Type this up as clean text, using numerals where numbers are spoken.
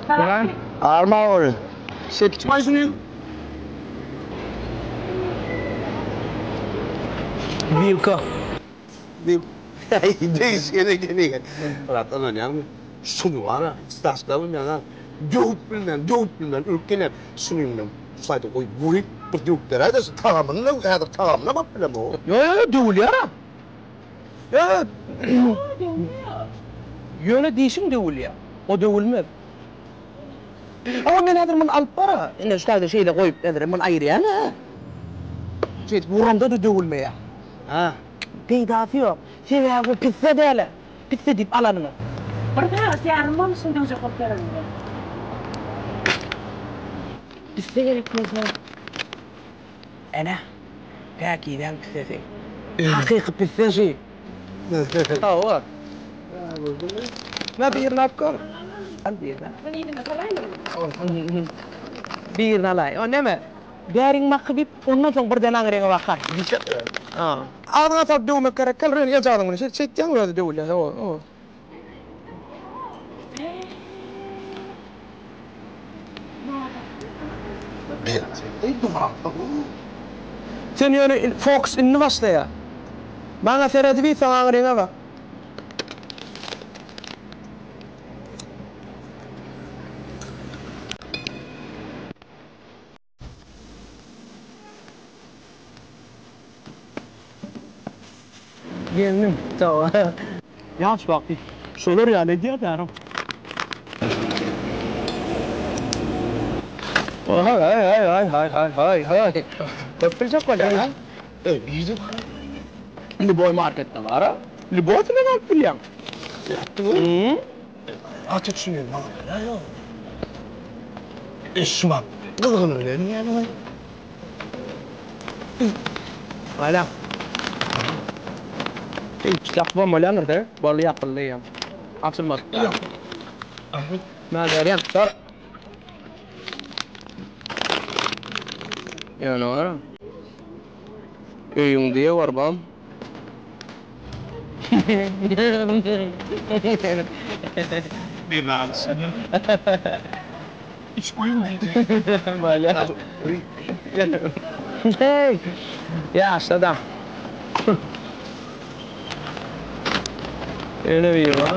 Salam. Arma ol. Şeýtip Wilka. Degişgen ekeni. Myrat ynanýaňmy? Şuny bar-a, daşlabam ýaňa döwüp bilmän, döwüp bilmän ölüp gelýän. Şuny indi şaýda goýup uryp bir döwüp beräýdä şu tagamyny häzir tagamynam alyp bilemok. Ýo ýo döwülýär-ä. Ýo döwülýär. Ýöne dişiň döwülýär. O döwülmez. Hawa men häzir muny alyp bara. Ine şu taýda şeýle goýup häzir muny aýyrýan-a. Şeýdip uramda-da döwülmeýär. Hä. Peýdasy ýok. Sebäbi bu pisse däl-ä. Pisse diýip alanyňa. Bir sagat ýarym boldy şuny döwjek bolup ýörenime. Pisse gerek bolsa, ene, päkizäň pissesi. Hakyky pisse şi. Hawa. Mä birini alyp gör. Al birini. Muny yzyna salaýmalymy? Birini alaý. O neme? Bäriň maky diýip, ondan soň birden aňryňa bakar. Agzyňa salyp döwmek gerek däl, ýöne eljazyň bilen şeýdip çekýäň, özi döwülýär. Hawa, hawa. Sen ýöne fokus indi başlaýar. Maňa seredip iýseň aňryňa bak. Gelnim sag Ýaş wagty şolar ýaly edýärdi. Haý haý haý haý haý. Köp biljek bolýaň a? Eý birde bar. Lýuboý marketde bar-a. Lýuboýsyndan alyp bilýäň. Nätdiň? Gaty düşünýän maňa bela ýok. Eşşmap gyzgyn bilen ýaly. Ala. Hiç ýapybam bolýandyr de. Boldy ýapyldy eýýäm. Açylmady. Mä berýän. Dur. Ýöne gara. Öýüň diýe barbam. Iç goýuň diýdi. Bolýar. Heý! Ýaşla-da. Ýene biri bar.